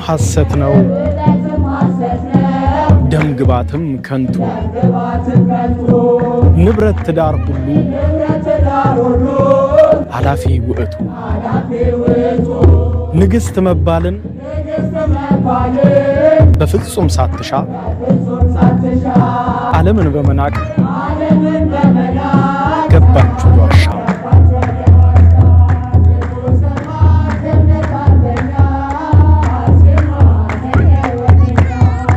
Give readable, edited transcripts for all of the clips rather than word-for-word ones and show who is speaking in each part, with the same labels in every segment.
Speaker 1: ሐሰት ነው፣ ደም ግባትም ከንቱ፣ ንብረት ትዳር ሁሉ ኃላፊ ውእቱ። ንግሥት መባልን በፍጹም ሳትሻ ዓለምን በመናቅ ገባችሁ ዋሻ።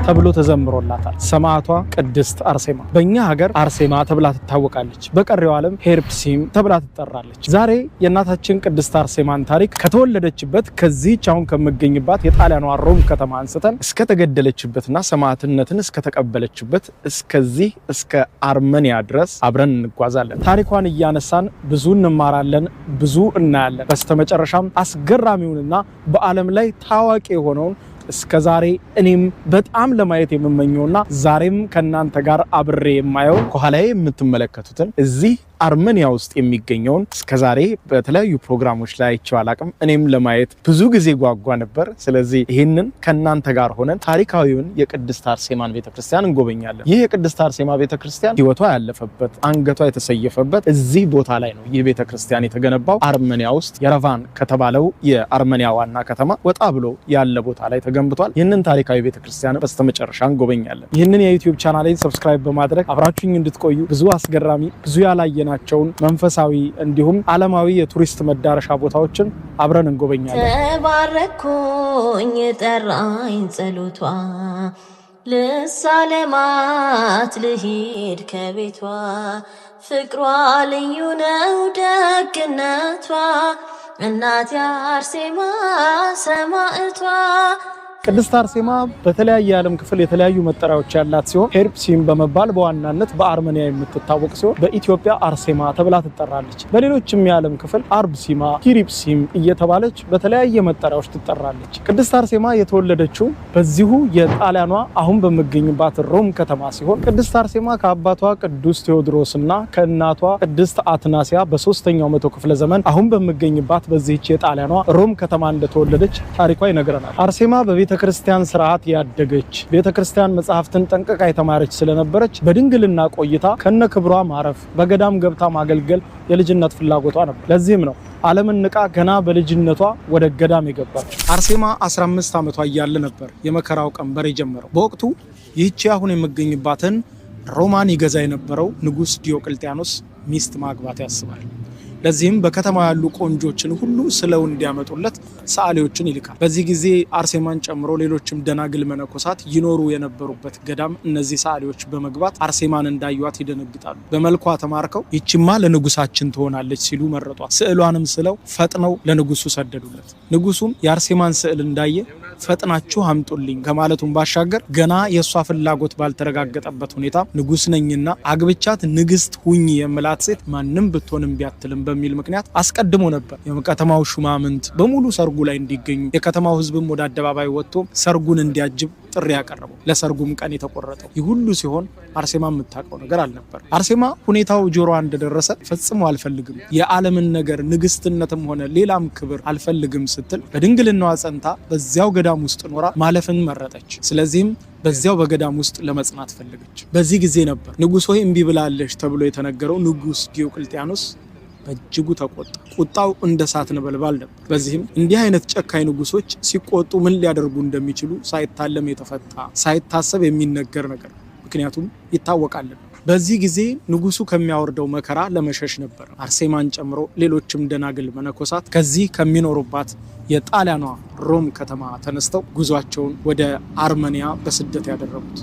Speaker 1: ተብሎ ተዘምሮላታል። ሰማዕቷ ቅድስት አርሴማ በእኛ ሀገር አርሴማ ተብላ ትታወቃለች። በቀሪው ዓለም ሄርፕሲም ተብላ ትጠራለች። ዛሬ የእናታችን ቅድስት አርሴማን ታሪክ ከተወለደችበት ከዚህች አሁን ከምገኝባት የጣሊያኗ ሮም ከተማ አንስተን እስከተገደለችበትና ሰማዕትነትን እስከተቀበለችበት እስከዚህ እስከ አርመኒያ ድረስ አብረን እንጓዛለን። ታሪኳን እያነሳን ብዙ እንማራለን፣ ብዙ እናያለን። በስተመጨረሻም አስገራሚውንና በዓለም ላይ ታዋቂ የሆነውን እስከ ዛሬ እኔም በጣም ለማየት የምመኘውና ዛሬም ከእናንተ ጋር አብሬ የማየው ከኋላዬ የምትመለከቱትን እዚህ አርመኒያ ውስጥ የሚገኘውን እስከ ዛሬ በተለያዩ ፕሮግራሞች ላይ አይቼው አላቅም። እኔም ለማየት ብዙ ጊዜ ጓጓ ነበር። ስለዚህ ይህንን ከእናንተ ጋር ሆነን ታሪካዊውን የቅድስት አርሴማን ቤተክርስቲያን እንጎበኛለን። ይህ የቅድስት አርሴማ ቤተክርስቲያን ሕይወቷ ያለፈበት አንገቷ የተሰየፈበት እዚህ ቦታ ላይ ነው። ይህ ቤተክርስቲያን የተገነባው አርመኒያ ውስጥ የረቫን ከተባለው የአርመኒያ ዋና ከተማ ወጣ ብሎ ያለ ቦታ ላይ ተገንብቷል። ይህንን ታሪካዊ ቤተክርስቲያን በስተመጨረሻ እንጎበኛለን። ይህንን የዩቲዩብ ቻናሌን subscribe በማድረግ አብራችሁኝ እንድትቆዩ ብዙ አስገራሚ ብዙ ያላየናቸውን መንፈሳዊ እንዲሁም ዓለማዊ የቱሪስት መዳረሻ ቦታዎችን አብረን እንጎበኛለን።
Speaker 2: ተባረኩኝ ጠራኝ ጸሎቷ፣ ልሳለማት ልሂድ ከቤቷ፣ ፍቅሯ ልዩ ነው ደግነቷ፣ እናቴ አርሴማ ሰማዕቷ።
Speaker 1: ቅድስት አርሴማ በተለያየ የዓለም ክፍል የተለያዩ መጠሪያዎች ያላት ሲሆን ሄርፕሲም በመባል በዋናነት በአርመኒያ የምትታወቅ ሲሆን በኢትዮጵያ አርሴማ ተብላ ትጠራለች። በሌሎችም የዓለም ክፍል አርብሲማ፣ ሂሪፕሲም እየተባለች በተለያየ መጠሪያዎች ትጠራለች። ቅድስት አርሴማ የተወለደችው በዚሁ የጣሊያኗ አሁን በምገኝባት ሮም ከተማ ሲሆን ቅድስት አርሴማ ከአባቷ ቅዱስ ቴዎድሮስና ከእናቷ ቅድስት አትናሲያ በ3ኛው መቶ ክፍለ ዘመን አሁን በምገኝባት በዚህች የጣሊያኗ ሮም ከተማ እንደተወለደች ታሪኳ ይነግረናል። አርሴማ በቤተ ክርስቲያን ስርዓት ያደገች፣ ቤተ ክርስቲያን መጽሐፍትን ጠንቅቃ የተማረች ስለነበረች በድንግልና ቆይታ ከነ ክብሯ ማረፍ፣ በገዳም ገብታ ማገልገል የልጅነት ፍላጎቷ ነበር። ለዚህም ነው ዓለምን ንቃ ገና በልጅነቷ ወደ ገዳም የገባች። አርሴማ 15 ዓመቷ እያለ ነበር የመከራው ቀንበር የጀመረው። በወቅቱ ይህቺ አሁን የምገኝባትን ሮማን ይገዛ የነበረው ንጉስ ዲዮቅልጥያኖስ ሚስት ማግባት ያስባል። ለዚህም በከተማ ያሉ ቆንጆችን ሁሉ ስለው እንዲያመጡለት ሰዓሊዎችን ይልካል። በዚህ ጊዜ አርሴማን ጨምሮ ሌሎችም ደናግል መነኮሳት ይኖሩ የነበሩበት ገዳም እነዚህ ሰዓሊዎች በመግባት አርሴማን እንዳዩዋት ይደነግጣሉ። በመልኳ ተማርከው ይችማ ለንጉሳችን ትሆናለች ሲሉ መረጧት። ስዕሏንም ስለው ፈጥነው ለንጉሱ ሰደዱለት። ንጉሱም የአርሴማን ስዕል እንዳየ ፈጥናችሁ አምጡልኝ ከማለቱም ባሻገር ገና የእሷ ፍላጎት ባልተረጋገጠበት ሁኔታ ንጉስ ነኝና አግብቻት ንግስት ሁኝ የምላት ሴት ማንም ብትሆን እምቢ አትልም በሚል ምክንያት አስቀድሞ ነበር የከተማው ሹማምንት በሙሉ ሰርጉ ላይ እንዲገኙ፣ የከተማው ሕዝብም ወደ አደባባይ ወጥቶ ሰርጉን እንዲያጅብ ጥሪ ያቀረበው። ለሰርጉም ቀን የተቆረጠው። ይህ ሁሉ ሲሆን አርሴማ የምታውቀው ነገር አልነበር። አርሴማ ሁኔታው ጆሮዋ እንደደረሰ ፈጽሞ አልፈልግም፣ የዓለምን ነገር ንግስትነትም ሆነ ሌላም ክብር አልፈልግም ስትል በድንግልናዋ ጸንታ በዚያው ገዳም ውስጥ ኖራ ማለፍን መረጠች። ስለዚህም በዚያው በገዳም ውስጥ ለመጽናት ፈለገች። በዚህ ጊዜ ነበር ንጉሥ ሆይ እምቢ ብላለች ተብሎ የተነገረው ንጉሥ ዲዮቅልጥያኖስ በእጅጉ ተቆጣ። ቁጣው እንደ እሳት ነበልባል ነበር። በዚህም እንዲህ አይነት ጨካኝ ንጉሶች ሲቆጡ ምን ሊያደርጉ እንደሚችሉ ሳይታለም የተፈታ ሳይታሰብ የሚነገር ነገር፣ ምክንያቱም ይታወቃል። በዚህ ጊዜ ንጉሱ ከሚያወርደው መከራ ለመሸሽ ነበር አርሴማን ጨምሮ ሌሎችም ደናግል መነኮሳት ከዚህ ከሚኖሩባት የጣሊያኗ ሮም ከተማ ተነስተው ጉዟቸውን ወደ አርመኒያ በስደት ያደረጉት።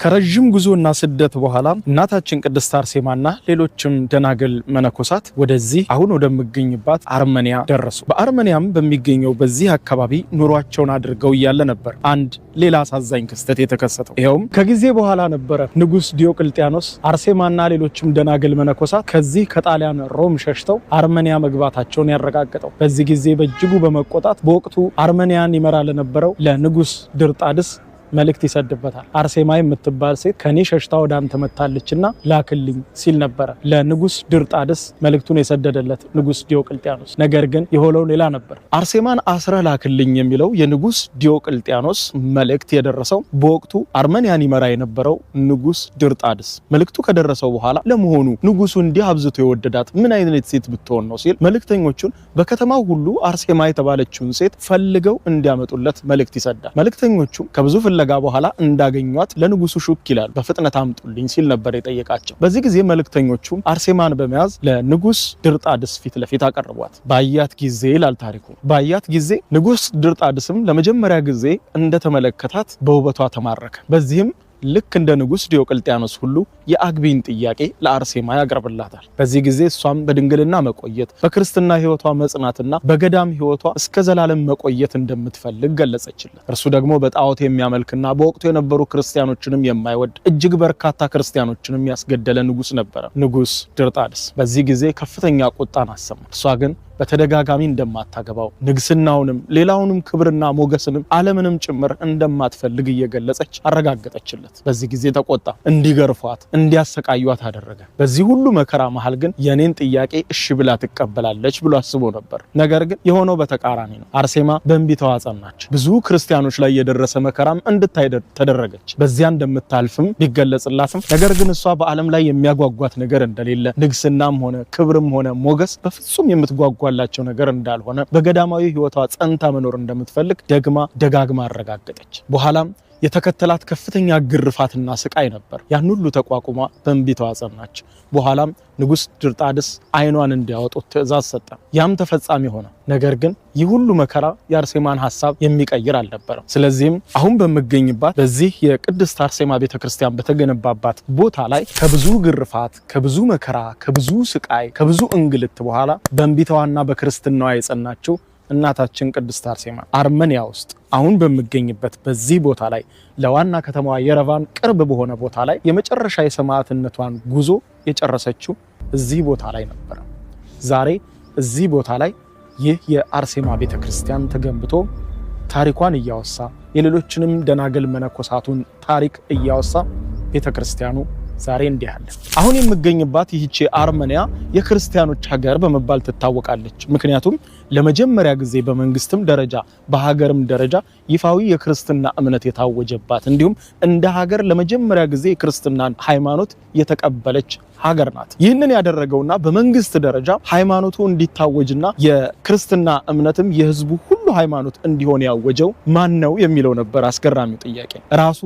Speaker 1: ከረዥም ጉዞና ስደት በኋላ እናታችን ቅድስት አርሴማና ሌሎችም ደናግል መነኮሳት ወደዚህ አሁን ወደሚገኝባት አርመኒያ ደረሱ። በአርመኒያም በሚገኘው በዚህ አካባቢ ኑሯቸውን አድርገው እያለ ነበር አንድ ሌላ አሳዛኝ ክስተት የተከሰተው። ይኸውም ከጊዜ በኋላ ነበረ ንጉስ ዲዮቅልጥያኖስ አርሴማና ሌሎችም ደናግል መነኮሳት ከዚህ ከጣሊያን ሮም ሸሽተው አርመኒያ መግባታቸውን ያረጋገጠው። በዚህ ጊዜ በእጅጉ በመቆጣት በወቅቱ አርመኒያን ይመራ ለነበረው ለንጉስ ድርጣድስ መልእክት ይሰድበታል። አርሴማ የምትባል ሴት ከኔ ሸሽታ ወደ አንተ መታለችና ላክልኝ ሲል ነበረ ለንጉስ ድርጣድስ መልእክቱን የሰደደለት ንጉስ ዲዮቅልጥያኖስ። ነገር ግን የሆነው ሌላ ነበር። አርሴማን አስረህ ላክልኝ የሚለው የንጉስ ዲዮቅልጥያኖስ መልእክት የደረሰው በወቅቱ አርመንያን ይመራ የነበረው ንጉስ ድርጣድስ። መልእክቱ ከደረሰው በኋላ ለመሆኑ ንጉሱ እንዲህ አብዝቶ የወደዳት ምን አይነት ሴት ብትሆን ነው ሲል መልእክተኞቹን በከተማው ሁሉ አርሴማ የተባለችውን ሴት ፈልገው እንዲያመጡለት መልእክት ይሰዳል። መልእክተኞቹ ከብዙ ፍለጋ በኋላ እንዳገኟት ለንጉሱ ሹክ ይላሉ። በፍጥነት አምጡልኝ ሲል ነበር የጠየቃቸው። በዚህ ጊዜ መልእክተኞቹ አርሴማን በመያዝ ለንጉስ ድርጣድስ ፊት ለፊት አቀርቧት። ባያት ጊዜ ይላል ታሪኩ፣ ባያት ጊዜ ንጉስ ድርጣድስም ለመጀመሪያ ጊዜ እንደተመለከታት በውበቷ ተማረከ። በዚህም ልክ እንደ ንጉስ ዲዮቅልጥያኖስ ሁሉ የአግቢን ጥያቄ ለአርሴማ ያቀርብላታል። በዚህ ጊዜ እሷም በድንግልና መቆየት፣ በክርስትና ሕይወቷ መጽናትና በገዳም ሕይወቷ እስከ ዘላለም መቆየት እንደምትፈልግ ገለጸችለት። እርሱ ደግሞ በጣዖት የሚያመልክና በወቅቱ የነበሩ ክርስቲያኖችንም የማይወድ እጅግ በርካታ ክርስቲያኖችንም ያስገደለ ንጉስ ነበረ፣ ንጉስ ድርጣድስ። በዚህ ጊዜ ከፍተኛ ቁጣን አሰማ። እሷ ግን በተደጋጋሚ እንደማታገባው ንግስናውንም ሌላውንም ክብርና ሞገስንም ዓለምንም ጭምር እንደማትፈልግ እየገለጸች አረጋገጠችለት። በዚህ ጊዜ ተቆጣ፣ እንዲገርፏት እንዲያሰቃዩት አደረገ። በዚህ ሁሉ መከራ መሃል ግን የኔን ጥያቄ እሺ ብላ ትቀበላለች ብሎ አስቦ ነበር። ነገር ግን የሆነው በተቃራኒ ነው። አርሴማ በእንቢታዋ ጸናች። ብዙ ክርስቲያኖች ላይ የደረሰ መከራም እንድታይ ተደረገች። በዚያ እንደምታልፍም ቢገለጽላትም ነገር ግን እሷ በዓለም ላይ የሚያጓጓት ነገር እንደሌለ ንግስናም ሆነ ክብርም ሆነ ሞገስ በፍጹም የምትጓጓላቸው ነገር እንዳልሆነ በገዳማዊ ሕይወቷ ጸንታ መኖር እንደምትፈልግ ደግማ ደጋግማ አረጋገጠች። በኋላም የተከተላት ከፍተኛ ግርፋትና ስቃይ ነበር። ያን ሁሉ ተቋቁማ በእንቢታዋ ጸናች። በኋላም ንጉስ ድርጣድስ ዓይኗን እንዲያወጡት ትእዛዝ ሰጠ። ያም ተፈጻሚ ሆነ። ነገር ግን ይህ ሁሉ መከራ የአርሴማን ሀሳብ የሚቀይር አልነበረም። ስለዚህም አሁን በምገኝባት በዚህ የቅድስት አርሴማ ቤተክርስቲያን በተገነባባት ቦታ ላይ ከብዙ ግርፋት፣ ከብዙ መከራ፣ ከብዙ ስቃይ፣ ከብዙ እንግልት በኋላ በእንቢታዋና በክርስትናዋ የጸናችው እናታችን ቅድስት አርሴማ አርመንያ ውስጥ አሁን በምገኝበት በዚህ ቦታ ላይ ለዋና ከተማዋ የረቫን ቅርብ በሆነ ቦታ ላይ የመጨረሻ የሰማዕትነቷን ጉዞ የጨረሰችው እዚህ ቦታ ላይ ነበረ። ዛሬ እዚህ ቦታ ላይ ይህ የአርሴማ ቤተክርስቲያን ተገንብቶ ታሪኳን እያወሳ የሌሎችንም ደናግል መነኮሳቱን ታሪክ እያወሳ ቤተክርስቲያኑ ዛሬ እንዲህ አለ። አሁን የምገኝባት ይህቺ አርመንያ የክርስቲያኖች ሀገር በመባል ትታወቃለች። ምክንያቱም ለመጀመሪያ ጊዜ በመንግስትም ደረጃ በሀገርም ደረጃ ይፋዊ የክርስትና እምነት የታወጀባት እንዲሁም እንደ ሀገር ለመጀመሪያ ጊዜ የክርስትናን ሃይማኖት የተቀበለች ሀገር ናት። ይህንን ያደረገውና በመንግስት ደረጃ ሃይማኖቱ እንዲታወጅና የክርስትና እምነትም የህዝቡ ሁሉ ሃይማኖት እንዲሆን ያወጀው ማን ነው የሚለው ነበር አስገራሚው ጥያቄ። ራሱ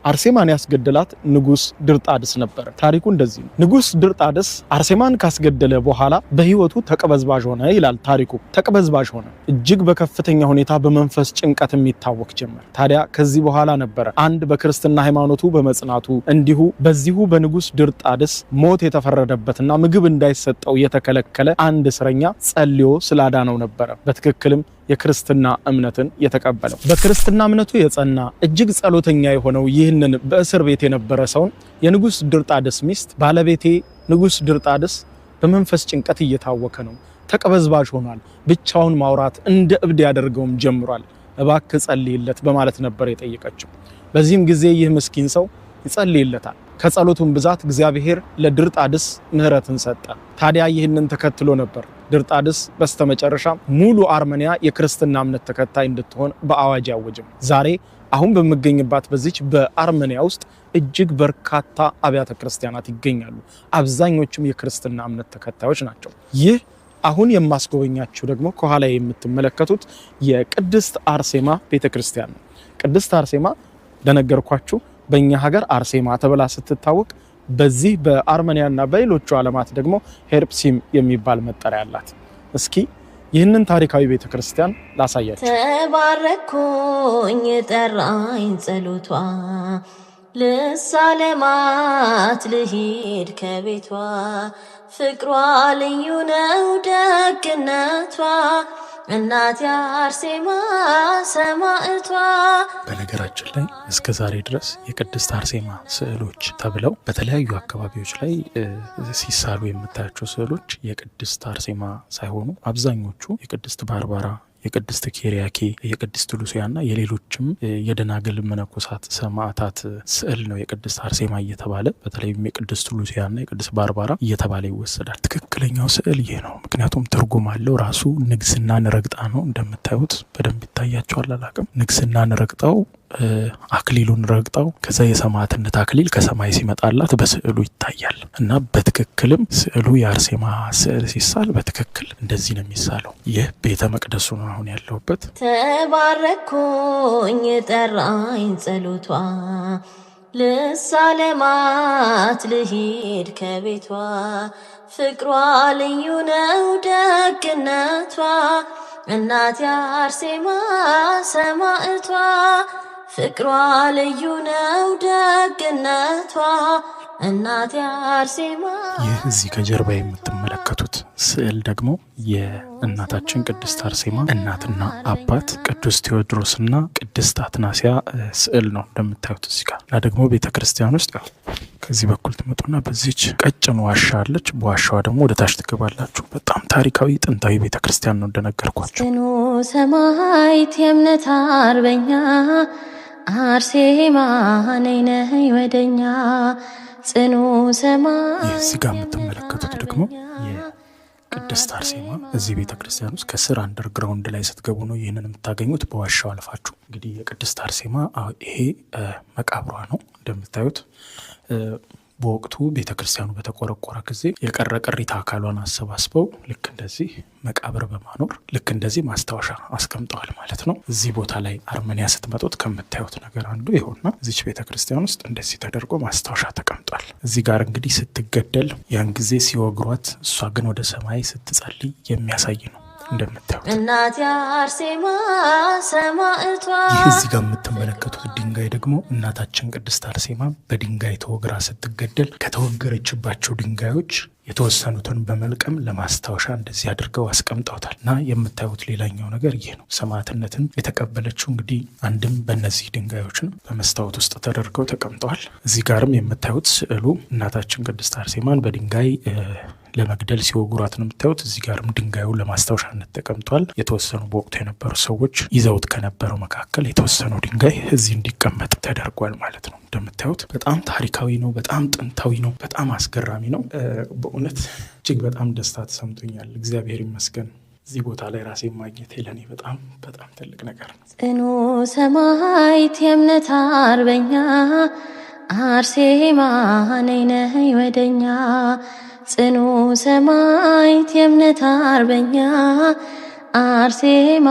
Speaker 1: አርሴማን ያስገደላት ንጉስ ድርጣድስ ነበር። ታሪኩ እንደዚህ ነው። ንጉስ ድርጣድስ አርሴማን ካስገደለ በኋላ በህይወቱ ተቅበዝባዥ ሆነ ይላል ታሪኩ። ተቅበዝባዥ ሆነ። እጅግ በከፍተኛ ሁኔታ በመንፈስ ጭንቀት የሚታወቅ ጀመር። ታዲያ ከዚህ በኋላ ነበረ አንድ በክርስትና ሃይማኖቱ በመጽናቱ እንዲሁ በዚሁ በንጉስ ድርጣድስ ሞት የተፈረደበትና ምግብ እንዳይሰጠው የተከለከለ አንድ እስረኛ ጸልዮ ስላዳነው ነበረ። በትክክልም የክርስትና እምነትን የተቀበለው። በክርስትና እምነቱ የጸና እጅግ ጸሎተኛ የሆነው ይህንን በእስር ቤት የነበረ ሰውን የንጉስ ድርጣድስ ሚስት ባለቤቴ ንጉስ ድርጣድስ በመንፈስ ጭንቀት እየታወከ ነው፣ ተቅበዝባዥ ሆኗል፣ ብቻውን ማውራት እንደ እብድ ያደርገውም ጀምሯል፣ እባክህ ጸልይለት በማለት ነበር የጠየቀችው። በዚህም ጊዜ ይህ ምስኪን ሰው ይጸልይለታል። ከጸሎቱም ብዛት እግዚአብሔር ለድርጣድስ ምሕረትን ሰጠ። ታዲያ ይህንን ተከትሎ ነበር ድርጣድስ በስተመጨረሻ ሙሉ አርመንያ የክርስትና እምነት ተከታይ እንድትሆን በአዋጅ ያወጀው። ዛሬ አሁን በምገኝባት በዚች በአርመንያ ውስጥ እጅግ በርካታ አብያተ ክርስቲያናት ይገኛሉ። አብዛኞቹም የክርስትና እምነት ተከታዮች ናቸው። ይህ አሁን የማስጎበኛችሁ ደግሞ ከኋላ የምትመለከቱት የቅድስት አርሴማ ቤተክርስቲያን ነው። ቅድስት አርሴማ እንደነገርኳችሁ በእኛ ሀገር አርሴማ ተብላ ስትታወቅ በዚህ በአርመኒያና በሌሎቹ ዓለማት ደግሞ ሄርፕሲም የሚባል መጠሪያ አላት። እስኪ ይህንን ታሪካዊ ቤተክርስቲያን ላሳያችሁ።
Speaker 2: ተባረኩኝ ጠራኝ ጸሎቷ ልሳለማት ልሂድ ከቤቷ ፍቅሯ ልዩ ነው ደግነቷ እናቴ አርሴማ ሰማዕቷ።
Speaker 1: በነገራችን ላይ እስከ ዛሬ ድረስ የቅድስት አርሴማ ስዕሎች ተብለው በተለያዩ አካባቢዎች ላይ ሲሳሉ የምታያቸው ስዕሎች የቅድስት አርሴማ ሳይሆኑ አብዛኞቹ የቅድስት ባርባራ፣ የቅድስት ኬሪያኬ፣ የቅድስት ሉሲያና የሌሎችም የደናግል መነኮሳት ሰማዕታት ስዕል ነው የቅድስት አርሴማ እየተባለ በተለይም የቅድስት ሉሲያና የቅድስት ባርባራ እየተባለ ይወሰዳል። ትክክለኛው ስዕል ይህ ነው። ምክንያቱም ትርጉም አለው። ራሱ ንግስናን ረግጣ ነው። እንደምታዩት በደንብ ይታያቸዋል። አላቅም ንግስናን ረግጠው አክሊሉን ረግጠው ከዛ የሰማዕትነት አክሊል ከሰማይ ሲመጣላት በስዕሉ ይታያል እና በትክክልም ስዕሉ የአርሴማ ስዕል ሲሳል በትክክል እንደዚህ ነው የሚሳለው። ይህ ቤተ መቅደሱ ነው አሁን ያለሁበት።
Speaker 2: ተባረኩኝ ጠራኝ ጸሎቷ ልሳለማት ልሂድ ከቤቷ ፍቅሯ ልዩ ነው ደግነቷ እናቴ አርሴማ ሰማዕቷ ፍቅሯ ልዩ ነው ደግነቷ እናቴ አርሴማ።
Speaker 1: ይህ እዚህ ከጀርባ የምትመለከቱት ስዕል ደግሞ የእናታችን ቅድስት አርሴማ እናትና አባት ቅዱስ ቴዎድሮስና ቅድስት አትናሲያ ስዕል ነው እንደምታዩት እዚህ ጋር እና ደግሞ ቤተ ክርስቲያን ውስጥ ያው ከዚህ በኩል ትመጡና በዚች ቀጭን ዋሻ አለች። በዋሻዋ ደግሞ ወደ ታች ትገባላችሁ። በጣም ታሪካዊ ጥንታዊ ቤተ ክርስቲያን ነው እንደነገርኳችሁ።
Speaker 2: ጽኑ ሰማዕት የእምነት አርበኛ አርሴማ ነይ ነይ ወደኛ ጽኑ ሰማዕት።
Speaker 1: ይህ እዚህ ጋር የምትመለከቱት ደግሞ የቅድስት አርሴማ እዚህ ቤተ ክርስቲያን ውስጥ ከስር underground ላይ ስትገቡ ነው ይህንን የምታገኙት። በዋሻው አልፋችሁ እንግዲህ የቅድስት አርሴማ ይሄ መቃብሯ ነው እንደምታዩት። በወቅቱ ቤተ ክርስቲያኑ በተቆረቆረ ጊዜ የቀረ ቅሪተ አካሏን አሰባስበው ልክ እንደዚህ መቃብር በማኖር ልክ እንደዚህ ማስታወሻ አስቀምጠዋል ማለት ነው። እዚህ ቦታ ላይ አርመኒያ ስትመጡት ከምታዩት ነገር አንዱ ይኸውና እዚች ቤተ ክርስቲያን ውስጥ እንደዚህ ተደርጎ ማስታወሻ ተቀምጧል። እዚህ ጋር እንግዲህ ስትገደል ያን ጊዜ ሲወግሯት፣ እሷ ግን ወደ ሰማይ ስትጸልይ የሚያሳይ ነው እንደምታዩት።
Speaker 2: እናቴ አርሴማ ሰማዕቷ።
Speaker 1: ይህ እዚህ ጋር የምትመለከቱት ድንጋይ ደግሞ እናታችን ቅድስት አርሴማ በድንጋይ ተወግራ ስትገደል ከተወገረችባቸው ድንጋዮች የተወሰኑትን በመልቀም ለማስታወሻ እንደዚህ አድርገው አስቀምጠውታል። እና የምታዩት ሌላኛው ነገር ይህ ነው። ሰማዕትነትን የተቀበለችው እንግዲህ አንድም በእነዚህ ድንጋዮች ነው፣ በመስታወት ውስጥ ተደርገው ተቀምጠዋል። እዚህ ጋርም የምታዩት ስዕሉ እናታችን ቅድስት አርሴማን በድንጋይ ለመግደል ሲወግሯት ነው የምታዩት። እዚህ ጋርም ድንጋዩ ለማስታወሻነት ተቀምጧል። የተወሰኑ በወቅቱ የነበሩ ሰዎች ይዘውት ከነበረው መካከል የተወሰነው ድንጋይ እዚህ እንዲቀመጥ ተደርጓል ማለት ነው። እንደምታዩት በጣም ታሪካዊ ነው። በጣም ጥንታዊ ነው። በጣም አስገራሚ ነው። በእውነት እጅግ በጣም ደስታ ተሰምቶኛል። እግዚአብሔር ይመስገን። እዚህ ቦታ ላይ ራሴን ማግኘቴ ለእኔ በጣም በጣም ትልቅ ነገር ነው።
Speaker 2: ጽኑ ሰማዕት የእምነት አርበኛ አርሴማ ነይ ነይ ወደኛ ጽኑ ሰማዕት የእምነት አርበኛ አርሴማ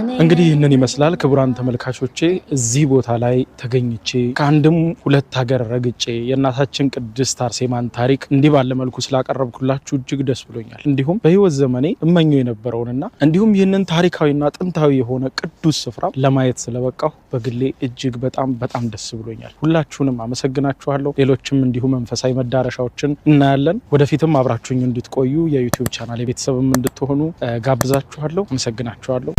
Speaker 2: ነይ።
Speaker 1: እንግዲህ ይህንን ይመስላል ክቡራን ተመልካቾቼ፣ እዚህ ቦታ ላይ ተገኝቼ ከአንድም ሁለት ሀገር ረግጬ የእናታችን ቅድስት አርሴማን ታሪክ እንዲህ ባለ መልኩ ስላቀረብኩላችሁ እጅግ ደስ ብሎኛል። እንዲሁም በሕይወት ዘመኔ እመኘው የነበረውንና እንዲሁም ይህንን ታሪካዊና ጥንታዊ የሆነ ቅዱስ ስፍራ ለማየት ስለበቃሁ በግሌ እጅግ በጣም በጣም ደስ ብሎኛል። ሁላችሁንም አመሰግናችኋለሁ። ሌሎችም እንዲሁ መንፈሳዊ መዳረሻዎችን እናያለን። ወደፊትም አብራችሁኝ እንድትቆዩ የ YouTube channel የቤተሰብም እንድትሆኑ ጋብዛችኋለሁ። አመሰግናችኋለሁ።